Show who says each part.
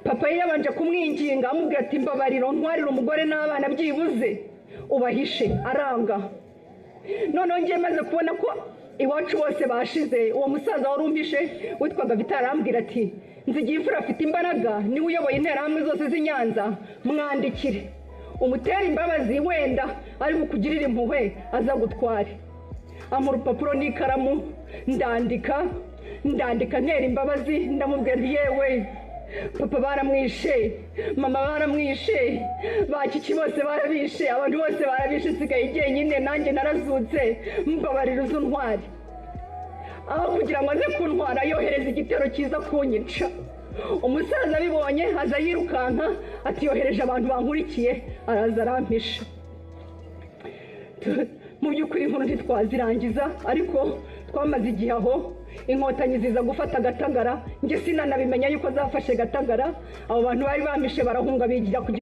Speaker 1: Papa yari yabanje kumwinginga amubwira ati mbabarira ntwarire umugore n'abana byibuze ubahishe, aranga. Noneho ngiye maze kubona ko iwacu bose bashize, uwo musaza wari umpishe witwaga Vitali arambwira ati Nzigiyimfura afite imbaraga, niwe uyoboye interahamwe zose z'i Nyanza, mwandikire umutere imbabazi, wenda ari bukugirire impuhwe aza gutware. Ampa urupapuro n'ikaramu, ndandika ndandika ntera imbabazi, ndamubwira nti yewe papa baramwishe, mama baramwishe, ba kiki bose barabishe, abantu bose barabishe, nsigaye jyenyine, nanjye narazutse, mbabarira uze untware. Aho kugira ngo aze kuntwara yohereza igitero cyiza kunyica. Umusaza abibonye aza yirukanka ati yohereje abantu bankurikiye, araza arampisha. Mu by'ukuri inkuru ntitwazirangiza, ariko twamaze igihe aho inkotanyi ziza gufata Gatagara, njye sinanabimenya yuko zafashe Gatagara. Abo bantu bari bampishe barahunga bigira ku